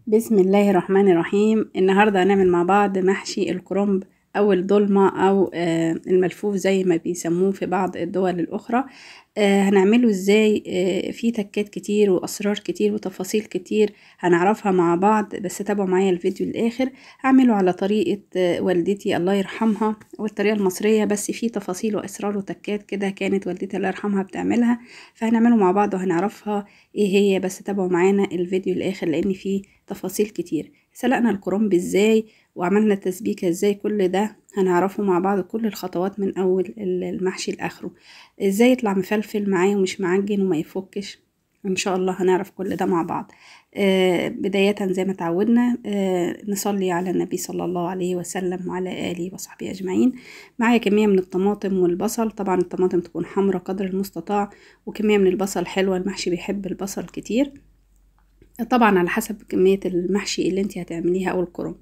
بسم الله الرحمن الرحيم. النهاردة هنعمل مع بعض محشي الكرنب او الدولمة او الملفوف زي ما بيسموه في بعض الدول الاخرى. هنعمله ازاي؟ في تكات كتير واسرار كتير وتفاصيل كتير هنعرفها مع بعض، بس تابعوا معايا الفيديو للاخر. هعمله على طريقة والدتي الله يرحمها والطريقة المصرية، بس في تفاصيل واسرار وتكات كده كانت والدتي الله يرحمها بتعملها، فهنعمله مع بعض وهنعرفها ايه هي، بس تابعوا معانا الفيديو للاخر لان فيه تفاصيل كتير. سلقنا الكرنب ازاي وعملنا التسبيكة ازاي، كل ده هنعرفه مع بعض، كل الخطوات من اول المحشي لاخره، ازاي يطلع مفلفل معايا ومش معجن وما يفكش، ان شاء الله هنعرف كل ده مع بعض. بداية زي ما تعودنا نصلي على النبي صلى الله عليه وسلم وعلى آله وصحبه أجمعين. معايا كمية من الطماطم والبصل، طبعا الطماطم تكون حمرا قدر المستطاع، وكمية من البصل حلوة، المحشي بيحب البصل كتير، طبعا على حسب كمية المحشي اللي انت هتعمليها او الكرنب.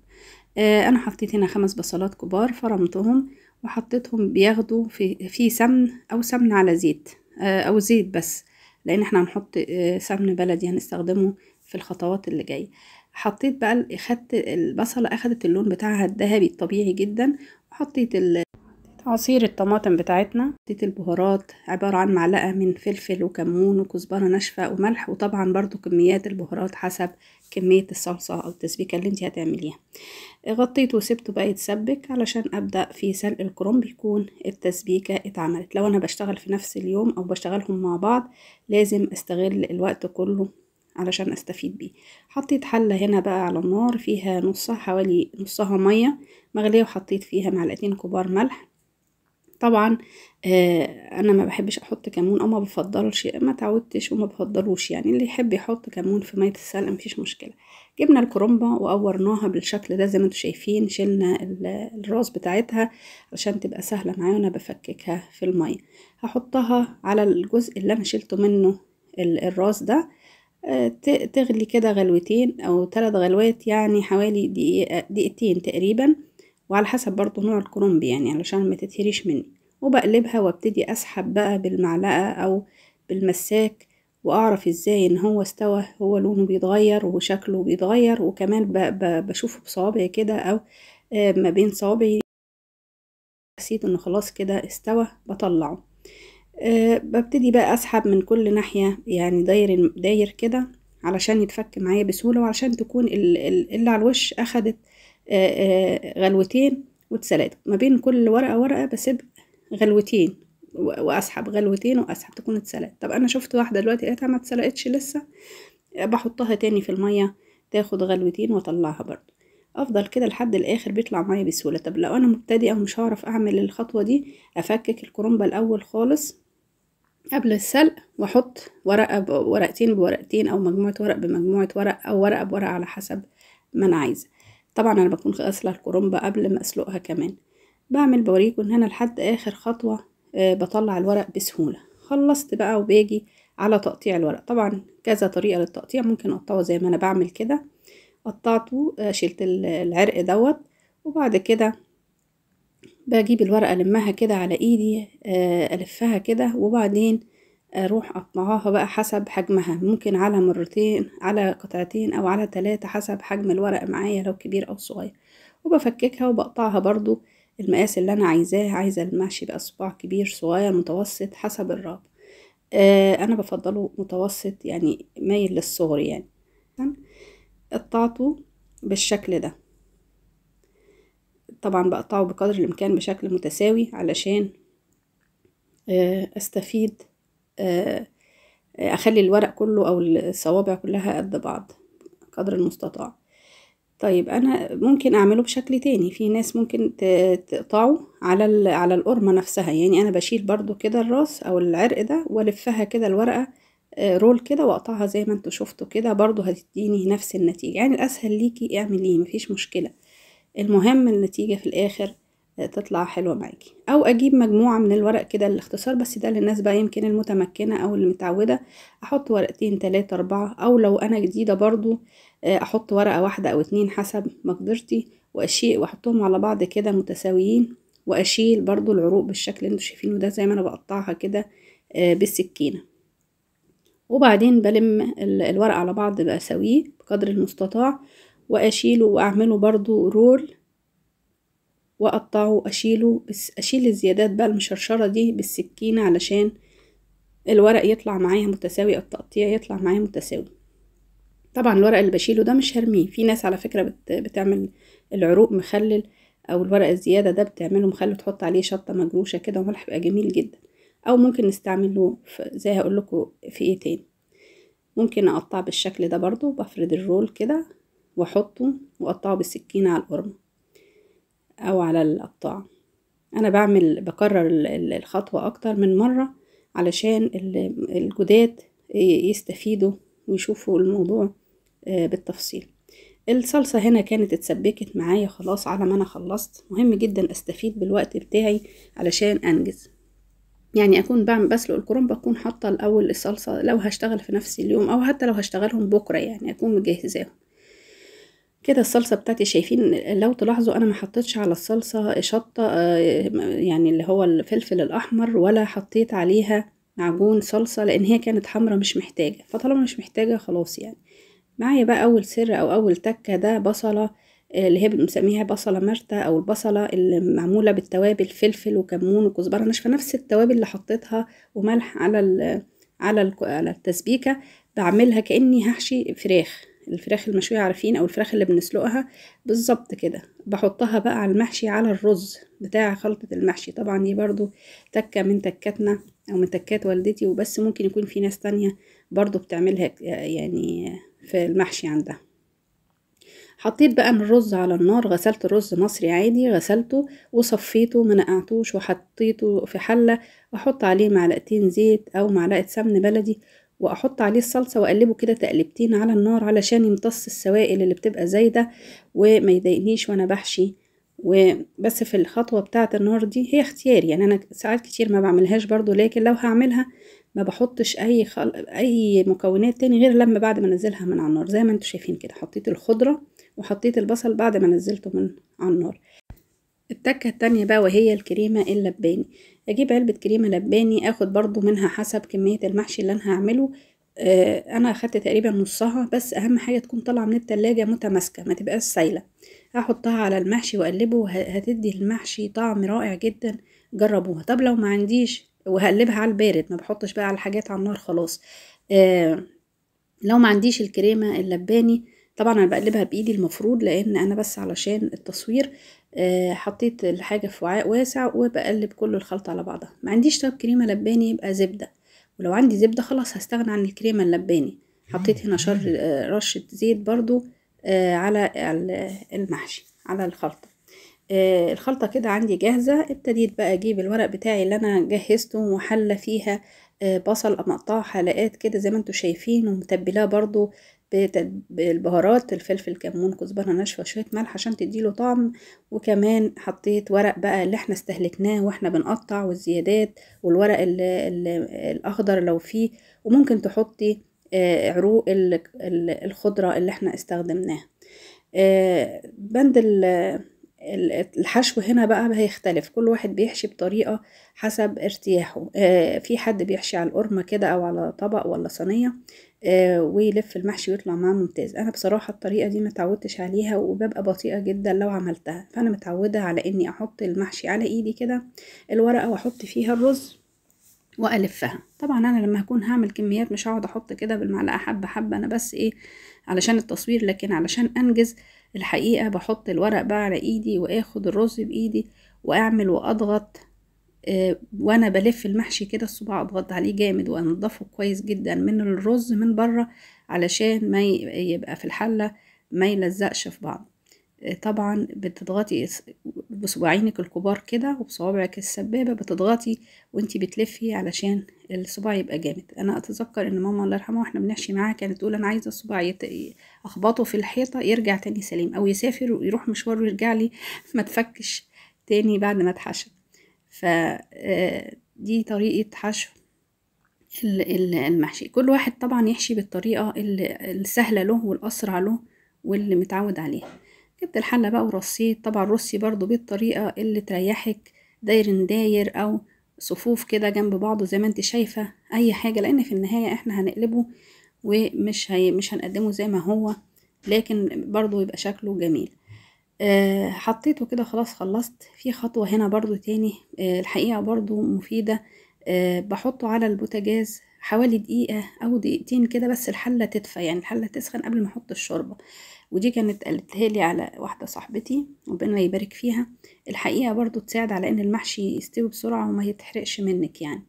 انا حطيت هنا 5 بصلات كبار فرمتهم وحطيتهم بياخدوا في سمن او سمن على زيت، او زيت بس، لان احنا هنحط سمن بلدي هنستخدمه في الخطوات اللي جاية. حطيت بقى، خدت البصله اخدت اللون بتاعها الذهبي الطبيعي جدا، وحطيت عصير الطماطم بتاعتنا، حطيت البهارات عبارة عن معلقه من فلفل وكمون وكزبره ناشفة وملح، وطبعا برضو كميات البهارات حسب كمية الصلصه او التسبيكه اللي انت هتعمليها. غطيته وسبته بقى يتسبك علشان ابدا في سلق الكرنب، يكون التسبيكه اتعملت. لو انا بشتغل في نفس اليوم او بشتغلهم مع بعض لازم استغل الوقت كله علشان استفيد بيه. حطيت حله هنا بقى على النار فيها نصها، حوالي نصها مية مغليه، وحطيت فيها معلقتين كبار ملح. طبعا انا ما بحبش احط كمون او ما بفضلش، ما تعودتش وما بفضلوش، يعني اللي يحب يحط كمون في مية السلق مفيش مشكلة. جبنا الكرنبه وقورناها بالشكل ده زي ما انتم شايفين، شلنا الراس بتاعتها عشان تبقى سهلة معايا وانا بفككها في المية. هحطها على الجزء اللي انا شلته منه الراس ده، تغلي كده غلوتين او 3 غلوات، يعني حوالي دقيقتين تقريبا، وعلى حسب برضو نوع الكرنب يعني علشان ما تتهريش مني. وبقلبها وابتدي اسحب بقى بالمعلقة او بالمساك، واعرف ازاي ان هو استوى. هو لونه بيتغير وشكله بيتغير، وكمان بشوفه بصوابعي كده او ما بين صوابعي، حسيت انه خلاص كده استوى بطلعه. ببتدي بقى اسحب من كل ناحية، يعني داير داير كده علشان يتفك معايا بسهولة، وعشان تكون اللي على الوش اخدت غلوتين واتسلقت. ما بين كل ورقة ورقة بسيب غلوتين واسحب غلوتين واسحب، تكون اتسلقت. طب انا شفت واحدة دلوقتي لقيتها ما اتسلقتش لسه، بحطها تاني في المية تاخد غلوتين واطلعها برضو. افضل كده لحد الاخر بيطلع معايا بسهولة. طب لو انا مبتدئة ومش هعرف اعمل الخطوة دي، افكك الكرنبه الاول خالص قبل السلق، واحط ورقة بورقتين بورقتين، او مجموعة ورق بمجموعه ورق، او ورقة بورقه على حسب ما انا عايزه. طبعا انا بكون غاسله الكرنبه قبل ما اسلقها كمان. بعمل بوريكم هنا لحد اخر خطوة بطلع الورق بسهولة. خلصت بقى وباجي على تقطيع الورق. طبعا كذا طريقه للتقطيع، ممكن اقطعه زي ما انا بعمل كده، قطعته شلت العرق دوت، وبعد كده بجيب الورقة المها كده على ايدي، الفها كده، وبعدين اروح اقطعها بقى حسب حجمها، ممكن على مرتين، على قطعتين، او على 3 حسب حجم الورق معايا لو كبير او صغير. وبفككها وبقطعها برضو المقاس اللي انا عايزاه، عايزه المحشي بقى صباع كبير صغير متوسط حسب الرغبة. انا بفضله متوسط يعني مايل للصغر يعني. قطعته بالشكل ده، طبعا بقطعه بقدر الامكان بشكل متساوي علشان استفيد، اخلي الورق كله او الصوابع كلها قد بعض قدر المستطاع. طيب انا ممكن اعمله بشكل تاني، في ناس ممكن تقطعه على القرمه نفسها، يعني انا بشيل برضو كده الراس او العرق ده والفها كده الورقة رول كده واقطعها زي ما انتوا شفتوا كده، برضو هتديني نفس النتيجة. يعني الاسهل ليكي اعمليه مفيش مشكلة، المهم النتيجة في الاخر تطلع حلوة معاكي. او اجيب مجموعة من الورق كده الاختصار، بس ده للناس بقى يمكن المتمكنه او اللي متعوده، احط ورقتين 3 4، او لو انا جديدة برضو احط ورقة واحدة او 2 حسب مقدرتي، واشيل واحطهم على بعض كده متساويين، واشيل برضو العروق بالشكل اللي انتوا شايفينه ده زي ما انا بقطعها كده بالسكينة. وبعدين بلم الورق على بعض بسويه بقدر المستطاع، واشيله واعمله برضو رول واقطعه، اشيله بس اشيل الزيادات بقى المشرشرة دي بالسكينة علشان الورق يطلع معايا متساوي، التقطيع يطلع معايا متساوي. طبعا الورق اللي بشيله ده مش هرميه، في ناس على فكرة بتعمل العروق مخلل، او الورق الزيادة ده بتعمله مخلل، تحط عليه شطة مجروشة كده وملح، بيبقى جميل جدا. او ممكن نستعمله زي هقول لكم في ايه تاني. ممكن اقطعه بالشكل ده برضو، بفرد الرول كده واحطه واقطعه بالسكينة على القرمة او على القطاعة. انا بكرر الخطوة اكتر من مرة علشان الجداد يستفيدوا ويشوفوا الموضوع بالتفصيل. الصلصة هنا كانت اتسبكت معايا خلاص على ما انا خلصت. مهم جدا استفيد بالوقت بتاعي علشان انجز، يعني اكون بعمل بسلق الكرنب اكون حاطه الاول الصلصه، لو هشتغل في نفس اليوم او حتى لو هشتغلهم بكره يعني اكون مجهزاهم كده. الصلصه بتاعتي شايفين، لو تلاحظوا انا ما حطيتش على الصلصه شطه، يعني اللي هو الفلفل الاحمر، ولا حطيت عليها معجون صلصه لان هي كانت حمرا مش محتاجه، فطالما مش محتاجه خلاص. يعني معايا بقى اول سر او اول تكه، ده بصله اللي هي بنسميها بصله مرته، او البصله اللي معمولة بالتوابل، فلفل وكمون وكزبره ناشفة، نفس التوابل اللي حطيتها وملح على على التسبيكه. بعملها كاني هحشي فراخ، الفراخ المشويه عارفين، او الفراخ اللي بنسلقها بالظبط كده، بحطها بقى على المحشي، على الرز بتاع خلطه المحشي. طبعا دي برضو تكه من تكاتنا او من تكات والدتي، وبس ممكن يكون في ناس تانية برضو بتعملها يعني في المحشي عندها. حطيت بقى الرز على النار، غسلت الرز مصري عادي، غسلته وصفيته ما نقعتوش، وحطيته في حله، واحط عليه معلقتين زيت او معلقه سمن بلدي، واحط عليه الصلصه واقلبه كده تقلبتين على النار علشان يمتص السوائل اللي بتبقى زايدة وما يضايقنيش وانا بحشي. وبس في الخطوة بتاعه النار دي هي اختياري، يعني انا ساعات كتير ما بعملهاش برضو، لكن لو هعملها ما بحطش اي مكونات تاني غير لما بعد ما انزلها من على النار. زي ما انتم شايفين كده حطيت الخضرة وحطيت البصل بعد ما نزلته من على النار. التكه التانية بقى وهي الكريمة اللباني. اجيب علبة كريمة لباني، اخد برضو منها حسب كمية المحشي اللي انا هعمله. انا اخدت تقريبا نصها، بس اهم حاجة تكون طالعه من التلاجة متماسكة ما تبقاش سايله. هحطها على المحشي واقلبه، هتدي المحشي طعم رائع جدا، جربوها. طب لو ما عنديش، وهقلبها على البارد، ما بحطش بقى على الحاجات على النار خلاص. لو ما عنديش الكريمة اللباني، طبعا انا بقلبها بايدي المفروض، لان انا بس علشان التصوير حطيت الحاجة في وعاء واسع وبقلب كل الخلطة على بعضها. ما عنديش طب كريمة لباني يبقى زبدة، ولو عندي زبدة خلاص هستغنى عن الكريمة اللباني. حطيت هنا رشه زيت برضو على المحشي، على الخلطة. الخلطة كده عندي جاهزة. ابتديت بقى اجيب الورق بتاعي اللي انا جهزته، وحله فيها بصل مقطعه حلقات كده زي ما انتم شايفين، ومتبلاه برضو بالبهارات، الفلفل كمون كزبره ناشفة شوية ملح عشان تديله طعم. وكمان حطيت ورق بقى اللي احنا استهلكناه واحنا بنقطع، والزيادات، والورق الاخضر لو فيه، وممكن تحطي عروق الخضرة اللي احنا استخدمناها. بند الحشو هنا بقى هيختلف، كل واحد بيحشي بطريقة حسب ارتياحه. في حد بيحشي على القرمه كده او على طبق ولا صينية ويلف المحشي ويطلع معاه ممتاز. انا بصراحة الطريقة دي ما اتعودتش عليها وببقى بطيئه جدا لو عملتها، فانا متعوده على اني احط المحشي على ايدي كده الورقة واحط فيها الرز والفها. طبعا انا لما هكون هعمل كميات مش هقعد احط كده بالمعلقه حبه حبه، انا بس ايه علشان التصوير، لكن علشان انجز الحقيقة بحط الورق بقى على ايدي واخد الرز بايدي واعمل واضغط وانا بلف المحشي كده الصباع اضغط عليه جامد وانضفه كويس جدا من الرز من بره علشان ما يبقى في الحلة ما يلزقش في بعض. طبعا بتضغطي بصباعينك الكبار كده وبصوابعك السبابة بتضغطي وانتي بتلفي علشان الصباع يبقى جامد. انا اتذكر ان ماما الله يرحمها واحنا بنحشي معاها كانت تقول انا عايزه الصباع اخبطه في الحيطة يرجع تاني سليم، او يسافر ويروح مشوار ويرجع لي ما تفكش تاني بعد ما اتحشى. فدي طريقه حشو المحشي. كل واحد طبعا يحشي بالطريقة السهلة له والاسرع له واللي متعود عليها. جبت الحلة بقى ورصيت، طبعا رصي برضو بالطريقة اللي تريحك، داير داير او صفوف كده جنب بعضه زي ما انت شايفة، اي حاجة، لان في النهاية احنا هنقلبه ومش مش هنقدمه زي ما هو، لكن برضو يبقى شكله جميل. حطيته كده خلاص خلصت. في خطوة هنا برضو تاني الحقيقة برضو مفيدة، بحطه على البوتاجاز حوالي دقيقة او دقيقتين كده، بس الحلة تدفى، يعني الحلة تسخن قبل ما احط الشوربة. ودي كانت قالتها لي على واحدة صاحبتي ربنا يبارك فيها، الحقيقة برضو تساعد على ان المحشي يستوي بسرعة وما يتحرقش منك يعني.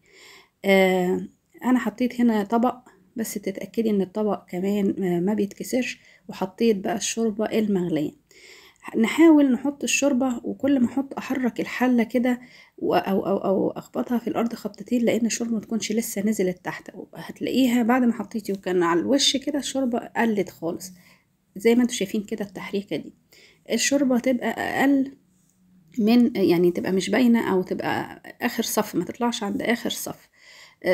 انا حطيت هنا طبق، بس تتأكدي ان الطبق كمان ما بيتكسرش، وحطيت بقى الشوربة المغلية. نحاول نحط الشوربة، وكل ما احط احرك الحلة كده او او او اخبطها في الارض خبطتين، لان الشوربة ما تكونش لسه نزلت تحت. هتلاقيها بعد ما حطيتي وكان على الوش كده الشوربة قلت خالص زي ما انتوا شايفين كده. التحريكة دي الشوربة تبقى اقل من، يعني تبقى مش باينة، او تبقى اخر صف، ما تطلعش عند اخر صف.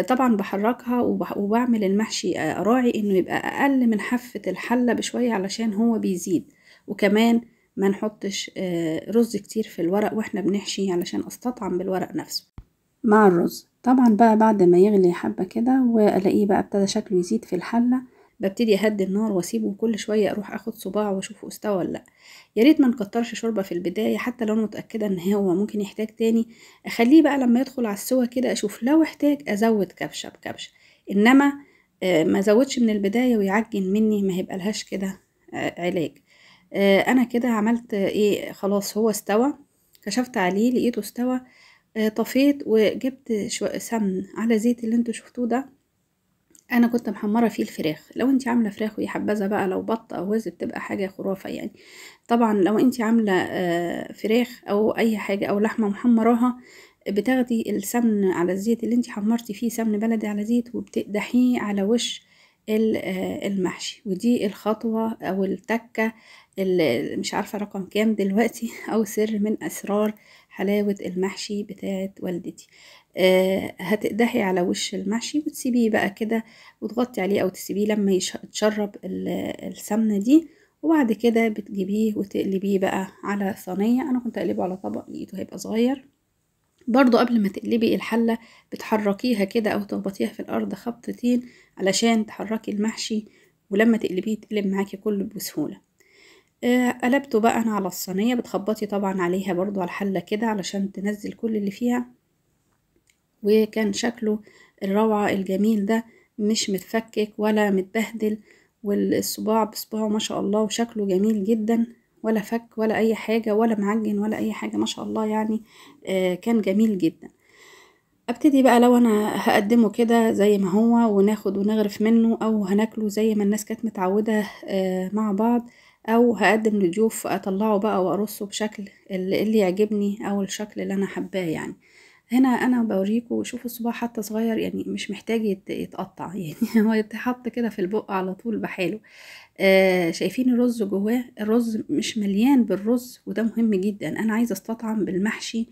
طبعا بحركها وبعمل المحشي اراعي انه يبقى اقل من حافة الحلة بشوية علشان هو بيزيد، وكمان ما نحطش رز كتير في الورق واحنا بنحشي علشان استطعم بالورق نفسه مع الرز. طبعا بقى بعد ما يغلي حبة كده والاقيه بقى ابتدى شكله يزيد في الحلة، ببتدي اهدي النار واسيبه، كل شوية اروح اخد صباع واشوفه استوى ولا لا. يا ريت ما نكترش شوربة في البداية، حتى لو انا متاكدة ان هو ممكن يحتاج تاني، اخليه بقى لما يدخل على السوا كده اشوف لو احتاج ازود كبشة بكبشه، انما ما ازودش من البداية ويعجن مني، ما هيبقى لهاش كده علاج. انا كده عملت ايه، خلاص هو استوى، كشفت عليه لقيته استوى، طفيت وجبت شوية سمن على زيت اللي انتوا شفتوه ده، انا كنت محمرة فيه الفراخ. لو انت عامله فراخ ويا حبذا بقى، لو بط او وز بتبقى حاجة خرافه يعني. طبعا لو انت عامله فراخ او اي حاجة او لحمه محمراها، بتاخدي السمن على الزيت اللي انت حمرتي فيه، سمن بلدي على زيت، وبتقدحيه على وش المحشي. ودي الخطوة او التكه اللي مش عارفه رقم كام دلوقتي، او سر من اسرار حلاوة المحشي بتاعت والدتي. هتقدحي على وش المحشي وتسيبيه بقى كده، وتغطي عليه او تسيبيه لما يتشرب السمنة دي، وبعد كده بتجيبيه وتقلبيه بقى على صينية. انا كنت اقلبه على طبق لقيته هيبقى صغير. برضو قبل ما تقلبي الحلة بتحركيها كده او تخبطيها في الارض خبطتين علشان تحركي المحشي، ولما تقلبيه تقلب معاكي كله بسهولة. قلبته بقى انا على الصينية، بتخبطي طبعا عليها برضو على الحلة كده علشان تنزل كل اللي فيها، وكان شكله الروعة الجميل ده، مش متفكك ولا متبهدل، والصباع بصباعه ما شاء الله، وشكله جميل جدا، ولا فك ولا اي حاجة ولا معجن ولا اي حاجة ما شاء الله يعني. كان جميل جدا. ابتدي بقى لو انا هقدمه كده زي ما هو وناخد ونغرف منه، او هناكله زي ما الناس كانت متعودة مع بعض، او هقدم لضيوف اطلعه بقى وارصه بشكل اللي يعجبني او الشكل اللي انا حباه يعني. هنا انا بوريكم، شوفوا الصباع حتى صغير يعني مش محتاج يتقطع يعني هو يتحط كده في البق على طول بحاله. شايفين الرز جواه، الرز مش مليان بالرز، وده مهم جدا. انا عايزه استطعم بالمحشي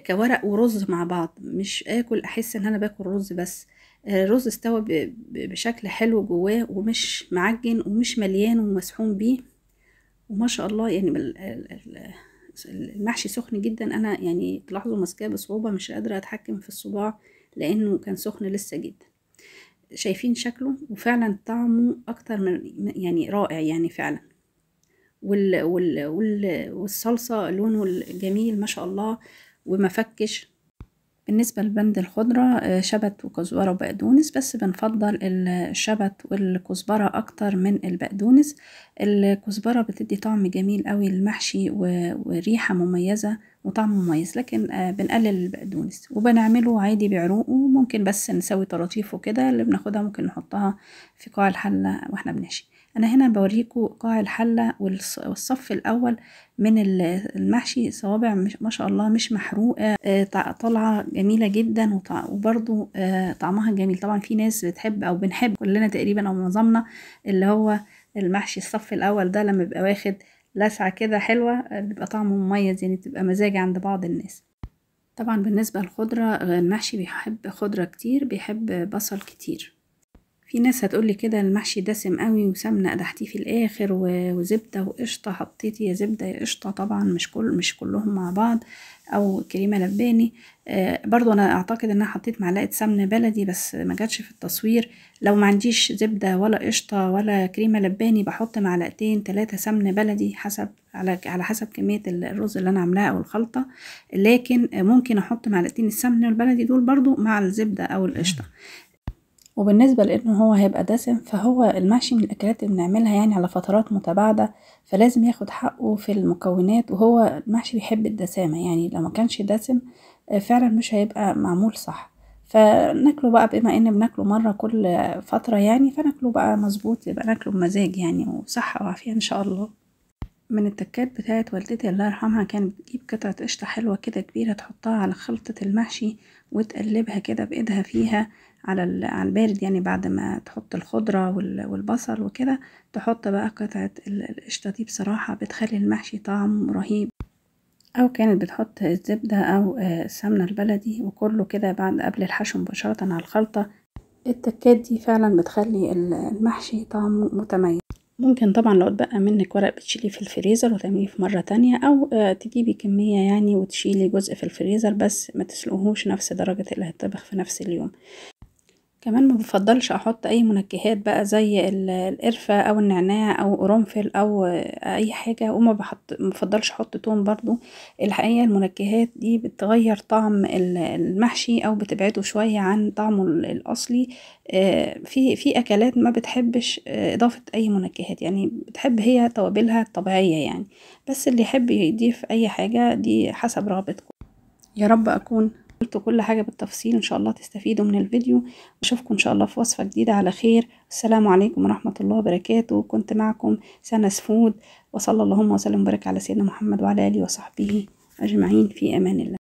كورق ورز مع بعض، مش اكل احس ان انا باكل رز بس. الرز استوى بشكل حلو جواه، ومش معجن ومش مليان ومسحوم بيه، وما شاء الله يعني المحشي سخن جدا. انا يعني تلاحظوا ماسكاه بصعوبة، مش قادرة اتحكم في الصباع لانه كان سخن لسه جدا. شايفين شكله، وفعلا طعمه اكتر من يعني رائع يعني فعلا. وال وال وال والصلصه لونه الجميل ما شاء الله وما فكش. بالنسبة لبند الخضرة، شبت وكزبره وبقدونس، بس بنفضل الشبت والكزبره اكتر من البقدونس. الكزبره بتدي طعم جميل قوي للمحشي وريحه مميزة وطعم مميز، لكن بنقلل البقدونس وبنعمله عادي بعروقه. ممكن بس نسوي طراطيفه كده اللي بناخدها ممكن نحطها في قاع الحلة واحنا بنحشي. انا هنا بوريكم قاع الحلة والصف الاول من المحشي، صوابع ما شاء الله مش محروقة، طالعه جميلة جدا، وبرده طعمها جميل. طبعا في ناس بتحب او بنحب كلنا تقريبا او معظمنا اللي هو المحشي الصف الاول ده، لما بيبقى واخد لسعه كده حلوة بيبقى طعمه مميز يعني، بتبقى مزاج عند بعض الناس. طبعا بالنسبة للخضره، المحشي بيحب خضرة كتير، بيحب بصل كتير. في ناس هتقولي كده المحشي دسم قوي وسمنه قدحتيه في الاخر وزبده وقشطه، حطيتي يا زبدة يا قشطه، طبعا مش كلهم مع بعض، او كريمة لباني. برضو انا اعتقد ان انا حطيت معلقه سمنه بلدي بس ما جاتش في التصوير. لو ما عنديش زبدة ولا قشطه ولا كريمة لباني بحط معلقتين 3 سمنه بلدي، حسب على حسب كمية الرز اللي انا عاملاها او الخلطة، لكن ممكن احط معلقتين السمنة البلدي دول برضو مع الزبدة او القشطه. وبالنسبة لانه هو هيبقى دسم، فهو المحشي من الاكلات اللي بنعملها يعني على فترات متباعدة، فلازم ياخد حقه في المكونات، وهو المحشي بيحب الدسامة، يعني لو ما كانش دسم فعلا مش هيبقى معمول صح. فناكله بقى بما ان بناكله مرة كل فترة يعني، فناكله بقى مظبوط، يبقى ناكله بمزاج يعني وصحة وعافية ان شاء الله. من التكات بتاعت والدتي الله يرحمها، كانت بتجيب قطعة قشطة حلوة كده كبيرة، تحطها على خلطة المحشي وتقلبها كده بإيدها فيها على البارد، يعني بعد ما تحط الخضرة والبصل وكده تحط بقى قطعة القشطة دي، بصراحة بتخلي المحشي طعم رهيب. أو كانت بتحط الزبدة أو السمنة البلدي وكله كده بعد قبل الحشو مباشرة على الخلطة. التكات دي فعلا بتخلي المحشي طعمه متميز. ممكن طبعا لو اتبقى منك ورق بتشيليه في الفريزر وتعمليه في مرة تانية، او تجيبي كمية يعني وتشيلي جزء في الفريزر، بس ما تسلقوهوش نفس درجة اللي هيطبخ في نفس اليوم. كمان ما بفضلش احط اي منكهات بقى زي القرفة او النعناع او قرنفل او اي حاجة، وما بفضلش احط توم برضو. الحقيقة المنكهات دي بتغير طعم المحشي او بتبعده شوية عن طعمه الاصلي. في اكلات ما بتحبش اضافة اي منكهات، يعني بتحب هي توابلها الطبيعية يعني، بس اللي يحب يضيف اي حاجة دي حسب رغبتكم. يا رب اكون قلت كل حاجة بالتفصيل، إن شاء الله تستفيدوا من الفيديو. أشوفكم إن شاء الله في وصفة جديدة على خير. السلام عليكم ورحمة الله وبركاته. كنت معكم سنس فود، وصلى اللهم وسلم وبارك على سيدنا محمد وعلى آله وصحبه أجمعين، في أمان الله.